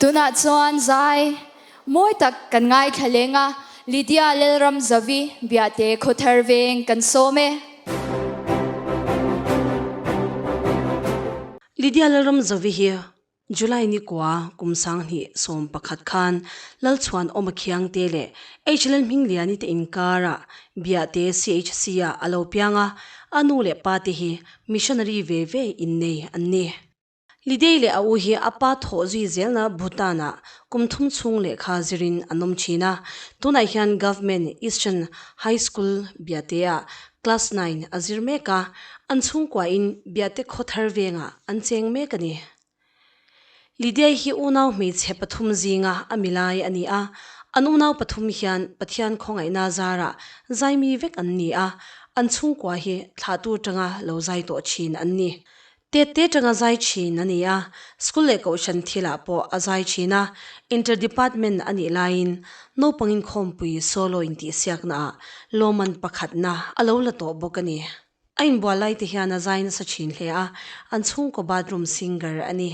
Tunah chuan zai mawi tak kan ngaithla leng a, Lydia Lalramzavi Biate Khawthar Veng kan sawm e. Lydia Lalramzavi hi July ni kua kum 2011 khan Lalchhuan Awma Khiangte leh H Lalhmingliani te inkarah Biate CHC ah a lo piang a, a nu leh pa te hi missionary ve ve innei an ni. Lidei leh a u hi a pa thawh zui zelna Bhutan-ah kum thum chhung lehkha zirin an awm thin a, tunah hian Government Eastern High School Biate-ah Class 9 a zir mek a, an chhungkuain Biate Khawthar vengah an cheng mek a ni. Lidei hi unau hmeichhe pathum zinga a milai a ni a, an unau pathum hian Pathian khawngaihna zarah zaimi vek an ni a, an chhungkua hi thlahtu tanga lo zai tawh thin an ni. Tette tanga zai thin a ni a, school leh kohhran thilah pawh a zai thin a, inter department a nih laiin naupang inkhawmpui solo intihsiaknaah lawmman pakhatna a lo la tawh bawk a ni. A inbual lai te hian a zai nasa thin hle a, an chhungkaw bathroom singer a ni.